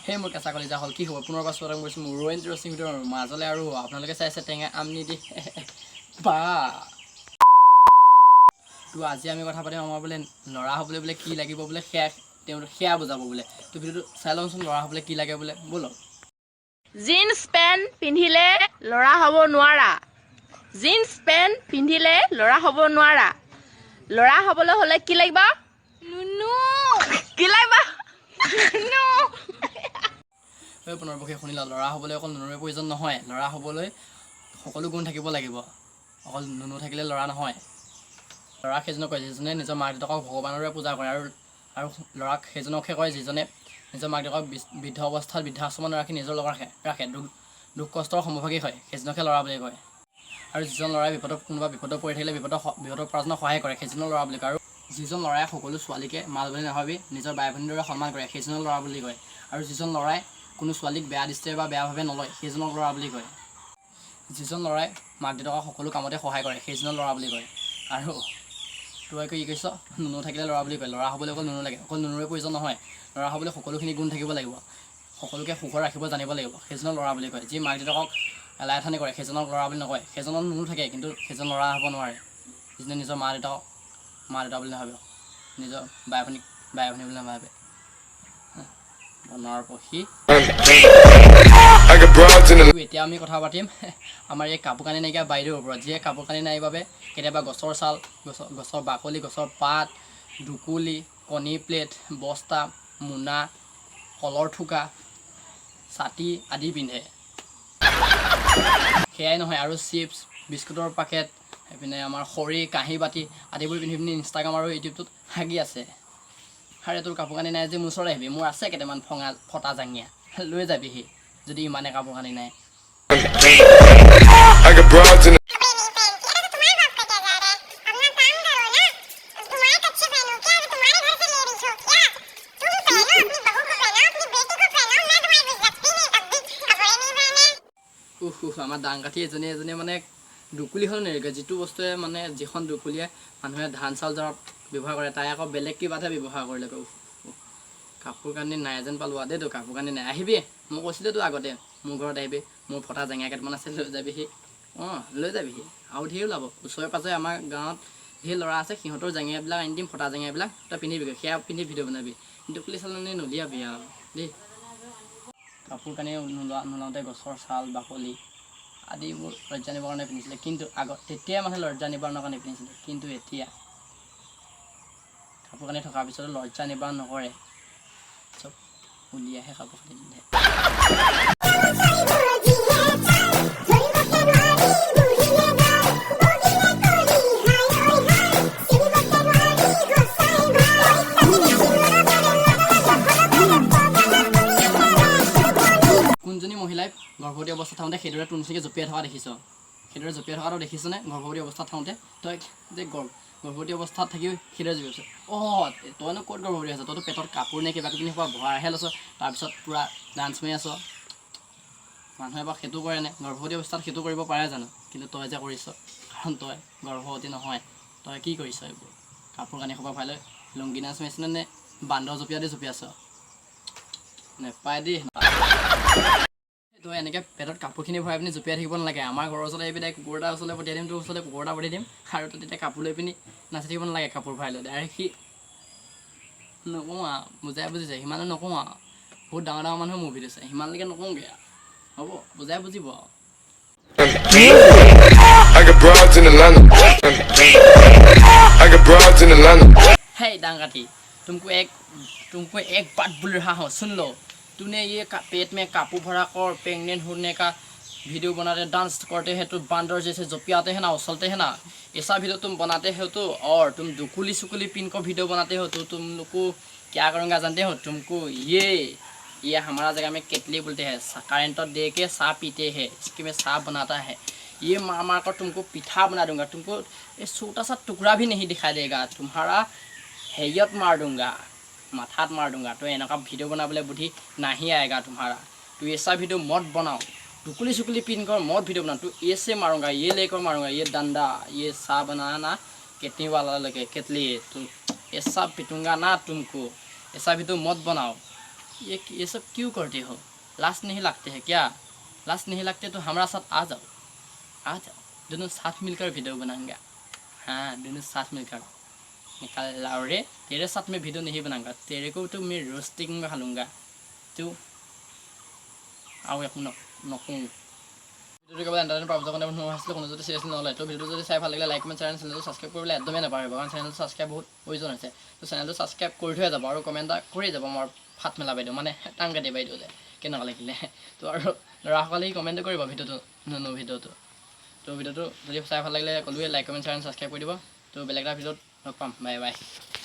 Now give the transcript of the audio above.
সেই মোৰ কেঁচা কলিজা হ'ল। কি হ'ব, পুনৰবাৰ স্বাগতম কৰিছোঁ মোৰ ইণ্টাৰেষ্টিং ভিডিঅ'ৰ মাজলৈ আৰু আপোনালোকে চাই আছে টেঙা আম নিদি বা। তো আজি আমি কথা পাতিম, আমাৰ বোলে ল'ৰা হ'বলৈ বোলে কি লাগিব বোলে, সেয়া তেওঁ সেয়া বুজাব বোলে। তো ভিডিঅ'টো চাই লওঁচোন, ল'ৰা হ'বলৈ কি লাগে বোলে, ব'লক। জিন্স পেণ্ট পিন্ধিলে ল'ৰা হ'ব নোৱাৰা। জিন্স পেণ্ট পিন্ধিলে ল'ৰা হ'ব নোৱাৰা। ল'ৰা হ'বলৈ হ'লে কি লাগিব? নুনু। কি লাগিব? নুনু। ঐ পুনৰ্বসী, শুনিলা? ল'ৰা হ'বলৈ অকল নুনুৰে প্ৰয়োজন নহয়, ল'ৰা হ'বলৈ সকলো গুণ থাকিব লাগিব। অকল নুনু থাকিলে ল'ৰা নহয়। ল'ৰাক সেইজনক কয় যিজনে নিজৰ মাক দেউতাকক ভগৱানৰ দৰে পূজা কৰে আৰু আৰু ল'ৰাক সেইজনকহে কয় যিজনে নিজৰ মাক দেউতাকক বৃদ্ধ অৱস্থাত বৃদ্ধাশ্ৰমত নাৰাখি নিজৰ লগত ৰাখে, দুখ দুখ কষ্টৰ সমভাগী হয়, সেইজনকহে ল'ৰা বুলি কয়। আৰু যিজন ল'ৰাই বিপদত, কোনোবা বিপদত পৰি থাকিলে বিপদত পৰাজনক সহায় কৰে, সেইজনৰ ল'ৰা বুলি কয়। আৰু যিজন ল'ৰাই সকলো ছোৱালীকে মাল বুলি নাভাবি নিজৰ বাই ভনীৰ দৰে সন্মান কৰে, সেইজনৰ ল'ৰা বুলি কয়। আৰু যিজন ল'ৰাই কোনো ছোৱালীক বেয়া দৃষ্টিৰে বা বেয়াভাৱে নলয়, সেইজনক ল'ৰা বুলি কয়। যিজন ল'ৰাই মাক দেউতাকক সকলো কামতে সহায় কৰে, সেইজনক ল'ৰা বুলি কয়। আৰু তই কি কৈছ? নুনু থাকিলে ল'ৰা বুলি কয়। ল'ৰা হ'বলৈ অকল নুনু লাগে, অকল নুনুৰে প্ৰয়োজন নহয়। ল'ৰা হ'বলৈ সকলোখিনি গুণ থাকিব লাগিব, সকলোকে সুখত ৰাখিব জানিব লাগিব, সেইজনক ল'ৰা বুলি কয়। যি মাক দেউতাকক এলাই এথানি কৰে, সেইজনক ল'ৰা বুলি নকয়। সেইজনৰ নুনু থাকে, কিন্তু সেইজন ল'ৰা হ'ব নোৱাৰে। যিজনে নিজৰ মা দেউতাকক মা দেউতা বুলি নাভাবে, নিজৰ বাই ভনীক বাই ভনী বুলি নাভাবে। বনৰ পক্ষী। I got broads in the এতিয়া আমি কথা পাতিম আমাৰ এই কাপোৰ কানি নাইকিয়া বাইদেউৰ ওপৰত, যিয়ে কাপোৰ কানি নাই বাবে কেতিয়াবা গছৰ ছাল, গছৰ বাকলি, গছৰ পাত, দুকুলি, কণী প্লেট, বস্তা, মোনা, কলৰ থোকা, ছাতি আদি পিন্ধে। সেয়াই নহয়, আৰু চিপছ বিস্কুটৰ পেকেট, এইপিনে আমাৰ খৰি, কাঁহী বাতি আদিবোৰ পিন্ধি পিনি ইনষ্টাগ্ৰাম আৰু ইউটিউবটোত হাগি আছে। আৰে, তোৰ কাপোৰ কানি নাই যে মোৰ ওচৰলৈ আহিবি। মোৰ আছে কেইটামান ফঙা ফটা জাঙিয়া, লৈ যাবিহি যদি ইমানে কাপোৰ কানি নাই। I got broads in अपना काम करो ना। तुम्हारे कच्चे पहनो क्या? तुम्हारे घर से ले रही हो क्या? तुम पहनो, अपनी बहू को पहनाओ, अपनी बेटी को पहनाओ। मैं तुम्हारी कुछ लगती नहीं, तब भी कपड़े नहीं पहने। উফ উফ, আমাৰ দাংকাঠি এজনী এজনীয়ে মানে দুকুলিখন নেৰিগে। যিটো বস্তুৱে মানে যিখন দুকুলিয়ে মানুহে ধান চাউল জৰাত ব্যৱহাৰ কৰে, তাই আকৌ বেলেগ কিবাতহে ব্যৱহাৰ কৰিলে। উফ উফ। কাপোৰ কানি নাই যেন পালোঁ দেই তোৰ। কাপোৰ কানি নাই, আহিবি। মই কৈছিলোঁতো আগতে, মোৰ ঘৰত আহিবি, মোৰ ফটা জেঙা কেইটামান আছে, লৈ যাবিহি। অঁ, লৈ যাবিহি। আৰু ধেৰ ওলাব ওচৰে পাঁজৰে। আমাৰ গাঁৱত ধেৰ ল'ৰা আছে, সিহঁতৰ জেঙিয়াবিলাক আনি দিম, ফটা জেঙিয়াবিলাক। তই পিন্ধিবিগৈ, সেয়া পিন্ধি ভিডিঅ' বনাবি। দুকুলি চালনি নুলিয়াবি আৰু দেই। কাপোৰ কানি নোলোৱা নোলাওঁতে গছৰ ছাল, বাকলি আদিবোৰ লজ্জা নিবাৰণৰ কাৰণে পিন্ধিছিলে। কিন্তু আগত তেতিয়া মানুহে লজ্জা নিবাৰণৰ কাৰণে পিন্ধিছিলে, কিন্তু এতিয়া কাপোৰ কানি থকাৰ পিছতো লজ্জা নিবাৰণ নকৰে, চব উলিয়াইহে কাপোৰ কানি পিন্ধে। ধৰিবকে নোৱাৰি বুঢ়ীয়ে গাল, বগিলে কৰি হাই ঐ হাই, চিনিবকে নোৱাৰি সঁচাই ভাই। লগে কোনজনী মহিলাই গৰ্ভৱতী অৱস্থাত থাকোঁতে সেইদৰে তোৰ নিচিনাকৈ জঁপিয়াই থকা দেখিছ? সেইদৰে জঁপিয়াই থকাটো দেখিছনে গৰ্ভৱতী অৱস্থাত থাকোঁতে? তই যে গৰ্ভৱতী অৱস্থাত থাকিও সেইদৰে জঁপিয়াইছ। অঁ, তইনো ক'ত গৰ্ভৱতী আছ? তইতো পেটত কাপোৰ নে কিবা কিবি সোপা ভৰাইহে লৈছ, তাৰপিছত পূৰা ডান্স মাৰি আছ। মানুহে বাৰু সেইটো কৰেনে? গৰ্ভৱতী অৱস্থাত সেইটো কৰিব পাৰে জানো? কিন্তু তই যে কৰিছ, কাৰণ তই গৰ্ভৱতী নহয়। তই কি কৰিছ এইবোৰ? কাপোৰ কানি সোপা ভৰাই লৈ লুংগি নাচ মাৰিছ নে বান্দৰ জঁপিয়া দি জঁপিয়াইছ? নেপায় দেই। তই এনেকৈ পেটত কাপোৰখিনি ভৰাই পিনি জঁপিয়াই থাকিব নালাগে। আমাৰ ঘৰৰ ওচৰলৈ আহিবি, তাই কুকুৰ এটা ওচৰলৈ পঠিয়াই দিম, তোৰ ওচৰলৈ কুকুৰ এটা পঠিয়াই দিম। আৰু তই তেতিয়া কাপোৰ লৈ পিনি নাচি থাকিব নালাগে কাপোৰ ভৰাই লৈ। ডাইৰেক্ট সি নকওঁ আৰু, বুজাই বুজিছে। সিমানো নকওঁ আৰু, বহুত ডাঙৰ ডাঙৰ মানুহে মোৰ ভিডিঅ' চায়, সিমানলৈকে নকওঁগৈ আৰু। হ'ব, বুজাই বুজিব আৰু। I got broads in Atlanta. I got broads in Atlanta. हे दांगाती, तुमको एक बात बोल रहा हूँ, सुन लो। तूने ये पेट में कापू भरा कर प्रेगनेंट होने का वीडियो बनाते, डांस करते हैं, तो बांदर जैसे जपियाते हैं ना, उछलते हैं ना, ऐसा वीडियो तुम बनाते हो तो और तुम दुकुली सुकुली पिन को वीडियो बनाते हो तो तुम लोग को क्या करूँगा जानते हो? तुमको ये हमारा जगह में केटली बोलते हैं, करंट दे के चाह पीते हैं, इसके में चाह बनाता है। ये मार मार कर तुमको पिठा बना दूंगा। तुमको ये छोटा सा टुकड़ा भी नहीं दिखाई देगा तुम्हारा। हेयत मार दूंगा, माथात मार दूंगा। तो এনেকুৱা ভিডিঅ' बनाবলৈ बुद्धि नहीं आएगा तुम्हारा। तो ऐसा वीडियो मत बनाओ। टुकली सुकली पिन कर मत वीडियो बनाओ। तो ऐसे मारूंगा, ये लेकर मारूंगा, ये डंडा, ये सा बनाना केटली वाला लेके, केटली, तो ऐसा पिटूंगा ना तुमको। ऐसा वीडियो मत बनाओ। ये सब क्यों करते हो? लाज नहीं लगते है क्या? लाज नहीं लगते तो हमारा साथ आ जाओ, आ जाओ, दोनों साथ मिलकर वीडियो बनाएंगे। हाँ, दोनों साथ मिलकर। निकाल लाओ रे, तेरे साथ में वीडियो नहीं बनाऊंगा, तेरे को तो मैं रोस्टिंग में खा लूँगा। तो আৰু একো নকওঁ। ভিডিঅ'টো কেৱল এণ্টাৰটেইন পাৰ্পাছৰ কাৰণে বনোৱা হৈছিলে, কোনো যদি চিৰিয়াছলি নলয়। তো ভিডিঅ'টো যদি চাই ভাল লাগিলে লাইক, কমেণ্ট, শ্বেয়াৰ, চেনেলটো ছাবস্ক্ৰাইব কৰিবলৈ একদমেই নাপাহৰিব, কাৰণ চেনেলটো ছাবস্ক্ৰাইব বহুত প্ৰয়োজন হৈছে। তো চেনেলটো ছাবস্ক্ৰাইব কৰি থৈ যাব আৰু কমেণ্ট এটা কৰি যাব মোৰ ফাট মেলা বাইদেউ, মানে টাং কাটি বাইদেউ, কেনেকুৱা লাগিলে। তো আৰু ল'ৰাসকলে কমেণ্টো কৰিব ভিডিঅ'টো, নুনু ভিডিঅ'টো। তো ভিডিঅ'টো যদি চাই ভাল লাগিলে ক'লোৱে, লাইক, কমেণ্ট, শ্বেয়াৰ, ছাবস্ক্ৰাইব কৰি দিব। তো বেলেগ এটা ভিডিঅ'ত লগ পাম। Bye bye.